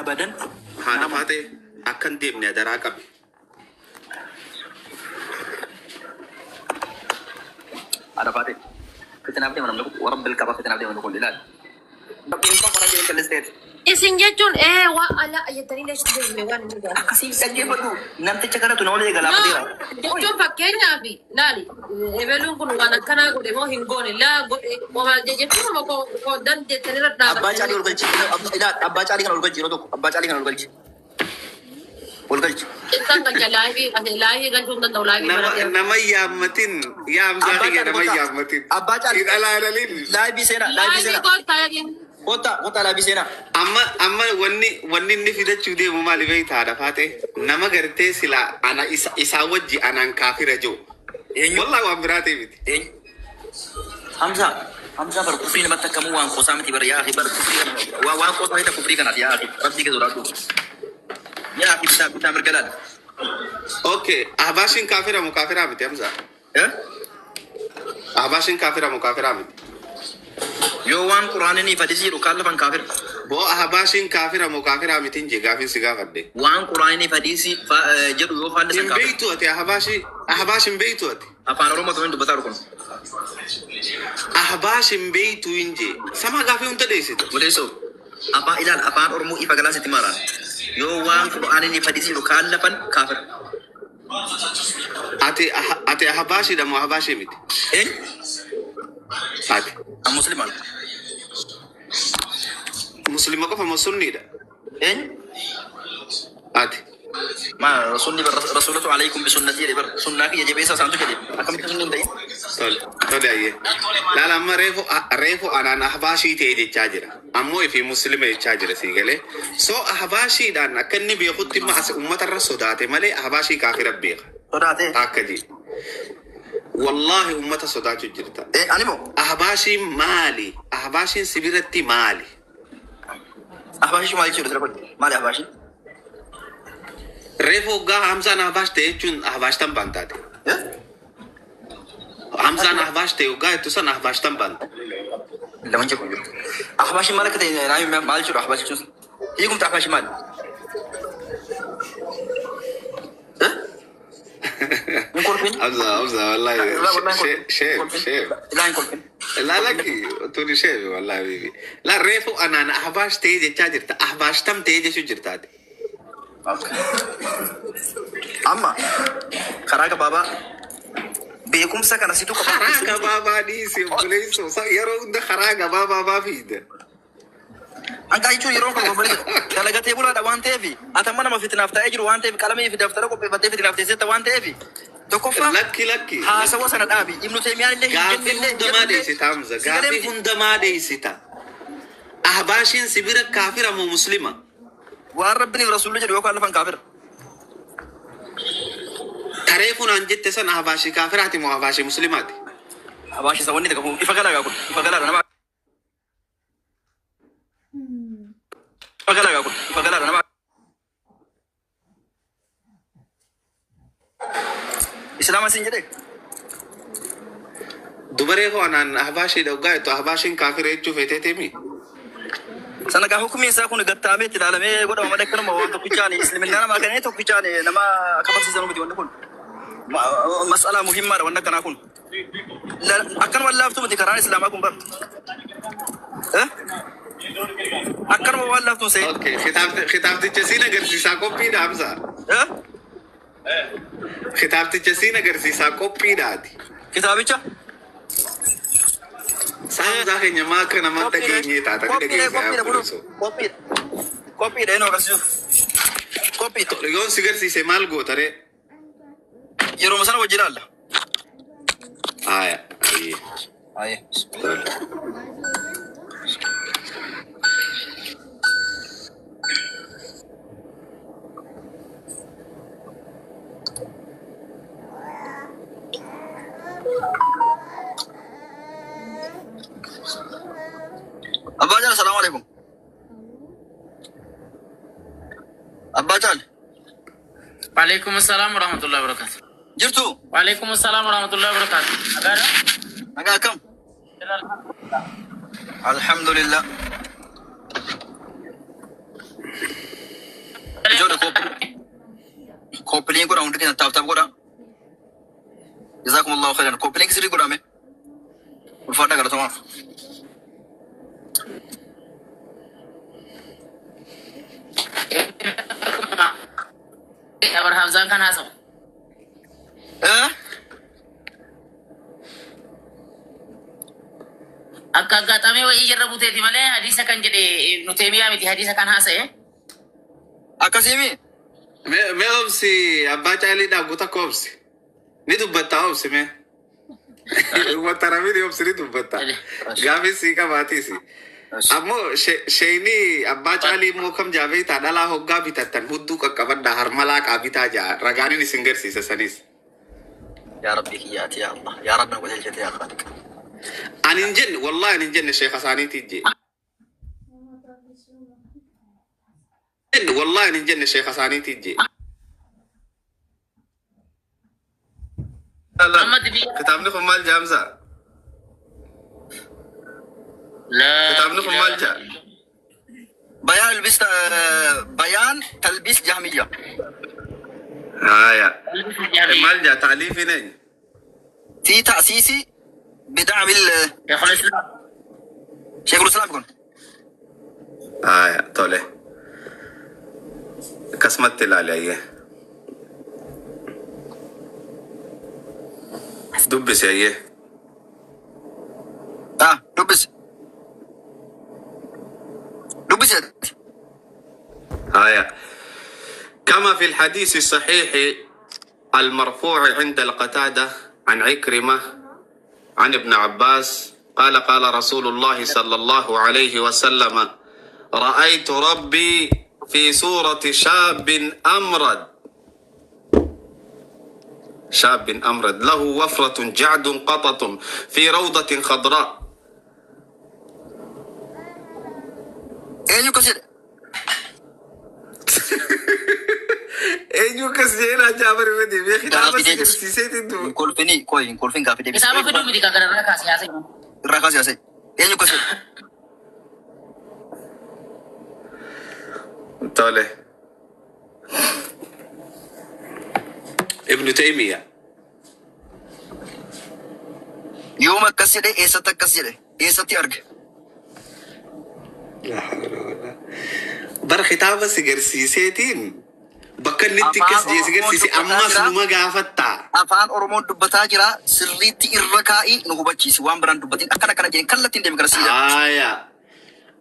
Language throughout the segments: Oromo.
Abadan. Haadha faatee akka hin deemne adaraa qabi. Haadha faatee. Fitinaaf deema namni kun warra bilqaba fitinaaf deema namni kun ilaali. Rabbiin qofa rabbiin callisteeti. Isin jechuun ee waa ala jettanii leessu deemne waan inni gaafatu. Akkasii dhaggeeffadhu namticha kanatu nama lee No, galaafateera. jechuun fakkeenyaaf laali ebeluun kun waan akkanaa godhe moo hin goone laa godhe qofa jechuun nama koo dandeettanii irra Abbaa caalii dhaabattanii ol galchi. Ilaali abbaa caalii kana ol galchi yeroo tokko abbaa caalii kana ol galchi. Ol galchi. Isaan galcha laayivii laayivii galchuu hin danda'u laayivii Nama banateera. nama yaammatin yaamsaa Abbaa kiyya caalii nama kottaa. yaammatin. Abbaa caalii Hin alaalaliin. laayivii seenaa laayivii Laayivii seenaa. kottaa jedheen. Kottaa kottaa laayivii seenaa. Amma amma wanni wanni inni fidachuu deemu maali beektaa haadha faatee nama gartee silaa ana isa isaa wajji anaan kaafira jiru. Eenyu? Wallaahi waan biraatii miti. Eenyu? Hamza Hamza bar kufrii namatti akkamuu waan qoosaa miti bar yaa akhi bar kufrii kana waan waan qoosaa miti kufrii kanaati yaa akhi rabbii kee sodaadhu. Yaa akhi bitaa bitaa mirga laala. Okay, Ahbaashiin kaafira moo kaafiraa miti Hamza? Eh? Ahbaashiin kaafira moo kaafiraa miti? Yoo waan quraanini fi hadisii jedhu kaan lafan kaafira. Boo Ahbaashiin kaafira moo kaafiraa miti hin jee gaafiin si gaafadhe. Waan quraanini fi hadisii jedhu yoo faallisan Hin kaafira. beektu ati Ahbaashii Ahbaash hin beektu ati. Afaan Oromoo ta'uun dubbataa jiru kun. Ahbaash hin beektu hin jee. Sama gaafii hunda dheessita. Odeessoo afaan ilaal afaan Oromoo ifa galaa sitti maaraan. Yoo waan quraanini fi hadisii jedhu kaan lafan kaafira. Ati ati Ahbaashiidha moo Ahbaashii miti? Eenyu? Ati An muslimaan. Muslima qofa moo sunniidha? Eenyu? Ati. Ma rasuulli bar rasuulatu alaykum bi sunnati jedhe bar sunnaa kiyya jabeessa isaantu jedhe akkamitti sunni hin ta'in? Tole tole ayyee. Laala amma reefu reefu anaan Ahbaashii ta'e jechaa jira. Ammoo ifi muslima jechaa jira sii galee. So Ahbaashiidhaan akka inni beekutti imma as uummatarra sodaate malee Ahbaashii kaafira beeka. Sodaate. Akka jee. Wallaahi uummata sodaachuu jirta. Eh ani moo Ahbaashiin maali? Ahbaashiin si biratti maali? Ahbaashii maal jechuudha sira godhe maali ahbaashii? Reefu hoggaa Hamzaan Ahbaash ta'e jechuun Ahbaash tan baantaate. Eh? Hamzaan Ahbaash ta'e hoggaa jettu san Ahbaash tan baanta. Lama jedhu jiru. Ahbaashii maal akka ta'e naa maal jechuudha ahbaashii jechuun? Hiikumti ahbaashii maali? Eh? Hin kolfin. Hamza Hamza wallahi La wallahi hin kolfin. sheef Kolfin. sheef. Laa hin kolfin. La lakki tuni sheef wallahi bibi. La reefu anaan Ahbaash ta'e jechaa jirta. Ahbaash tam ta'e jechuu jirtaati. Amma karaa gabaabaa beekumsa kana situ qaba. Karaa gabaabaa dhiisi obboleessoo yeroo hunda karaa gabaabaa baa fiida. Ankaa jechuun yeroo kan obboleessa dalagatee bulaadha waan ta'eef atamma nama fitinaaf taa'ee jiru waan ta'eef qalamii fi daftara qopheeffattee fitinaaf teesseetta waan ta'eef tokkoffaa Lakki lakki. haasawa sana dhaabi. Ibnu Teemiyaan illee hin Gaaffii jennellee hundamaa jedhullee dheessita Hamza. si galee Gaaffii miti. hundamaa dheessita. Ahbaashiin si bira kaafira moo muslima? Waan rabbiin fi rasuulli jedhu yookaan lafan kaafira. Taree funaan jette san ahbaashii kaafiraati moo ahbaashii muslimaati? Ahbaashii isa wanni tokko ifa galaa kun ifa galaadha nama ifa galaa kun ifa galaadha nama Islaama siin jedhee Dubaree koo anaan ahbaashii dhoggaa jettu ahbaashiin kaafira jechuu feeteetimi? Sana gaa hukumiin isaa kun gattaamee itti ilaalamee godhama malee akkanuma waan tokkichaan isliminnaa namaa kennee tokkichaan nama kafarsiisan miti wanni kun. Mas'alaa muhimmaadha wanni akkanaa kun. Akkanuma laaftu miti karaan islaamaa kun bar. Eh? Akkanuma waan laaftu hin se'in. Okay, kitaabticha siin agarsiisaa qophiidha Hamza. Eh? Kitaabticha siin agarsiisaa qophiidhaati. Kitaabicha? Saamsaa keenya maa akka namaa Qophiidha. dhageenyee taata ni Qophiidha dhageessa yaa qophiidha kunoo. obboleessoo. Qophiidha. Qophiidha inni agarsiisu. Qophiidha. Yoon si garsiise maal goota ree? Yeroo sana wajji ilaalla. Aya, ayyee. Aye. Tole. Abbaa Jaal, salaamu alaikum. Abbaa Jaal, Waalaikum assalam warahmatullahi wabarakatuh. jirtu? Waalaikum assalam warahmatullahi wabarakatuh. Nagaadha? Nagaa akkam? Alhamdulillah. Godhaa, hundi keessan tap tap godhaa. Jazakumullahu khairan. Copy link sirrii godhame. Ulfaadhaa, galatoomaa. Abar Hamzaan kan haasa'u. Eh? Akka aggaxamee wayii jirra buteeti malee hadiisa kan jedhe Ibnu Teemiyaa miti hadiisa kan haasa'e. Akkasiimi? Mee obsi, abbaa caalii dhaabu takka obsi. Ni dubbatta, obsi mee. Dubbatta ramini, obsi, ni dubbatta. Gaafii sii qabaatiisi. Ammoo sheeyni abbaa caalii immoo kam jaabeetaa dhalaa hoggaa bitattan hudduu qaqqabadhaa harmalaa qaabitaa jaa ragaanin isin garsiisa sanis. Yaa Rabbi kiyyaati, yaa Allah. Yaa Rabbi, na qajeelchite, yaa Khaliq. Ani hin jenne, wallahi ani hin jenne, sheeka isaaniitii jee. Jenne, wallahi ani hin jenne, sheeka isaaniitii jee. Amma biyya. Kitaabni kun maal jaamsa? Laa Kitaabni kun maal jaa? Bayaan ilbis, bayaan talbiis jahmiyya. Haaya. Maal jaa, taaliifiin eenyu? في تأسيس بدعم Sheekul Islaam. شيخ الإسلام kun. Haaya, tole. Akkasumatti ilaali ayyee. Dubbisi ayyee. Ah, dubbisi. Dubbisi. آية كما في الحديث الصحيح المرفوع عند القتادة عن عكرمة عن ابن عباس قال قال رسول الله صلى الله عليه وسلم: رأيت ربي في صورة شاب أمرد، شاب أمرد له وفرة جعد قطط في روضة خضراء. Eenyu akkas jedhe? Eenyu akkas jedhee Jaafar irra deebi'ee kitaaba Gaaffii si deebisi. garsiiseetiin Hin du'u. kolfinii, qoy, hin kolfin, gaaffii deebisi. Kitaaba fiduu miti kan kanarraa kaasee haasa'e. Irraa kaasee haasa'e. Eenyu akkas jedhe? Tole. Ibnu Taymiya. Yoom akkas jedhe? Eessatti akkas jedhe? Eessatti arge? Bara kitaaba si garsiiseetiin bakka inni itti akkas Afaan jee si Oromoon garsiise dubbataa ammas jira. numa gaafattaa. Afaan Oromoon dubbataa jira. Sirriitti irra kaa'ii nu hubachiisi. Waan biraan dubbatiin akkana akkana jedheen kallattiin deemi gara siidaa. آية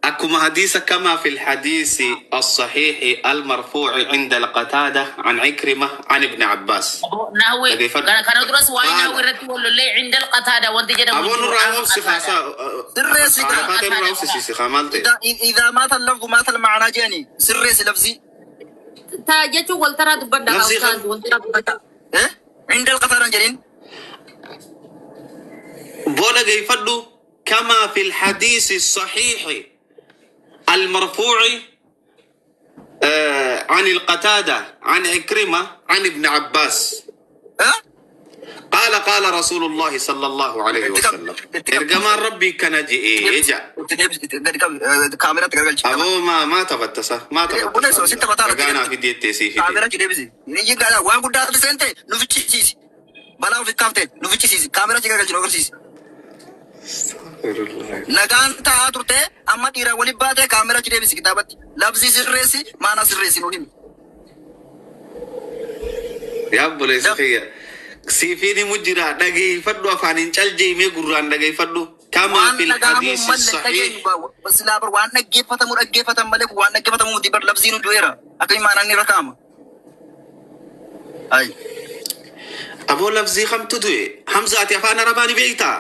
أكما حديث كما في الحديث الصحيح المرفوع عند القتادة عن عكرمة عن ابن عباس. Nahwi Dhageeffadhu. kana duras waa'ee Qaala. nahwi irratti wallollee عند القتادة wanti jedhamu أبو jiru. نور عن أوصي قتادة. خاصة. Sirreessi kaa. عرفات نور أوصي سي مالتي. إذا مات اللفظ مات المعنى jedhani. Sirreessi lafzii. Ta jechuun wal taraa dubbadha. Lafzii Ustaaz wal taraa dubbadha. Eh? عند القتادة jedheen. بولا جيفدو كما في الحديث الصحيح المرفوع عن القتادة عن عكرمة عن ابن عباس Eh? قال قال رسول الله صلى الله عليه وسلم ergamaan rabbii kana je'ee ja. Itti deebisi. Gadi qabi. Kaameraatti garagalchi. Aboo maa taphattasa maa Obboleessoo, sitti taphataa taphattasa ragaanaa fi deettee sii fide. Kaameraa deebisi. Ni gaala waan guddaa ati seente nu fichisiisi. Balaa ofi kaaftee nu fichisiisi. Kaameraa garagalchi nu agarsiisi. Nagaan taa'aa turte, amma dhiira waliin baatee kaameraa deebisi kitaabatti. Labsii sirreessi, maanaa sirreessi nu himi. Yaa obboleessa kiyya, siifiin himu jira, dhageeffadhu, afaaniin caljeemee gurraan dhageeffadhu. كما Waan في dhaga'amu الحديث malee الصحيح dhageenyu silaa bar waan dhaggeeffatamu dhaggeeffatan malee waan dhaggeeffatamu miti bar labsiin nu du'eera. Akkamiin maanaan ni rakkaama. Ayi. Aboo, lafzii kamtu du'e? Hamza, ati afaan arabaa ni beektaa?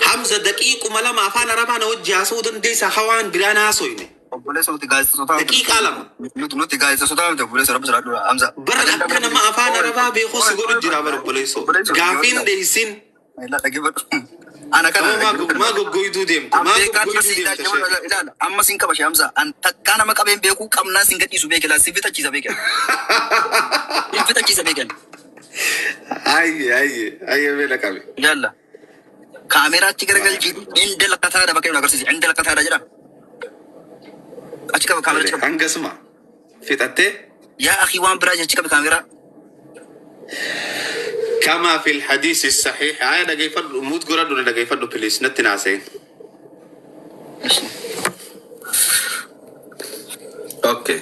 Hamza, daqiiquma 2 afaan arabaa na wajji haasa'uu dandeessaa hawaan biraan haasoyne? Obboleessa, nuti gaazexeessota. Daqiiqaa 2. Nuti gaazexeessota miti, obboleessa, rabbi sodaadhu, Hamza. Bara akka nama afaan arabaa beekuu si godhu jira bara, obboleessoo. Gaafiin dheeysin. Dhaggeeffadhu. Ana kana. Aboo, maa goggoyduu deemte? Maa Beekaan goggoyduu deemte sheekh? ilaala, amma sin qaba Hamza. An takkaa nama qabeen beekuu qabnaa sin gadhiisu beekela, sin fixachiisa beekela. Sin fixachiisa beekela. Ayye, ayye, ayye, beela qabe. Yalla. Kaameraatti garagalchi, عند القتادة bakka inni agarsiise عند القتادة jedha. Achi qaba, kaameraatti qaba. Hangasuma. Fixattee? Yaa akii, waan biraa jechi qabi kaameeraa. كما في الحديث الصحيح. آية dhaggeeffadhu, mute godhadhu, na dhaggeeffadhu please, natti naaseen. Okay.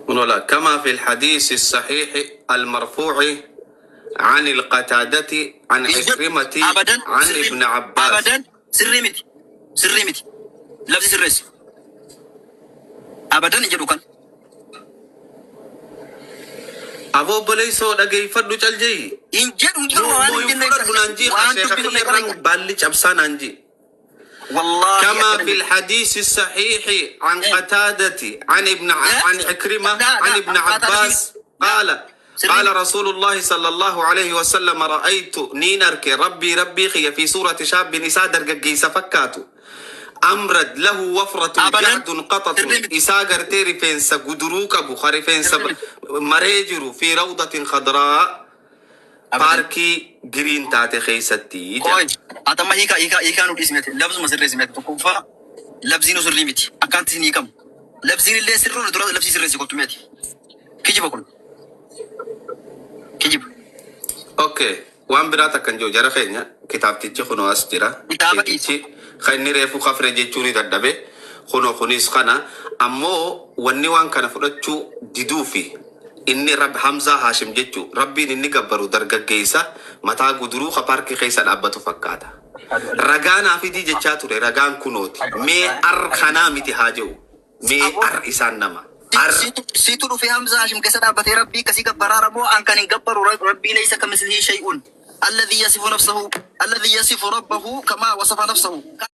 ولا كما في الحديث الصحيح المرفوع عن القتادة عن عكرمة Abadan. عن ابن عباس. Abadan, sirrii miti. Sirrii miti. Labsi sirreessi. Abadan hin jedhu kan. Aboo obboleessoo, dhaggeeffadhu, cal je'i. Hin jedhu, hin jedhu waan hin jenne. Fudhadhu naan jii. Waan Sheekha dubbifne kiyyarraan kana. Baalli cabsaa naan jii. Wallaahi. كما akkana في miti. الحديث الصحيح عن قتادة عن ابن لا. عن عكرمة لا، لا، عن ابن قتادة عباس لا. قال سري. قال رسول الله صلى الله عليه وسلم: رأيت niin arke ربي ربي kiyya في صورة شاب isaa dargaggeessa fakkaatu أمرد له وفرة أبداً. جعد قطط Sirrii miti. Isaa gartee rifeensa guduruu qabu ka rifeensa maree jiru في روضة خضراء Abadan. Paarkii green taate keessatti. Qoy, atama hiika hiika hiikaa nu dhiismete, labsuma sirreessimete. Tokkoffaa, labsiin sirrii miti. Akkaanti isin hiikamu. Labsiin illee sirrii dura labsii sirreessi kottu meeti. Kijiba kun. Kijiba. Okay, waan biraa takkan jiru, jara keenya, kitaabtichi kunoo as jira. Kitaaba. Sheekichi kan inni reefu kafre jechuun ni dadhabe. Kunoo kunis kana ammoo wanni waan kana fudhachuu diduu fi inni Rab Hamzaa Haashim jechuu rabbiin inni gabbaru dargaggeessa mataa guduruu ka paarkii keessa dhaabbatu fakkaata. Ragaa naa fidii jechaa ture, ragaan kunooti. Mee ar kanaa miti haa jedhu. Mee ar isaan nama. Ar Siitu dhufee Hamza Hashim keessa dhaabbatee rabbii akkasii gabbaraa raboo an kan hin gabbaru rabbii ليس كمثله شيء الذي يصف نفسه الذي يصف ربه كما وصف نفسه.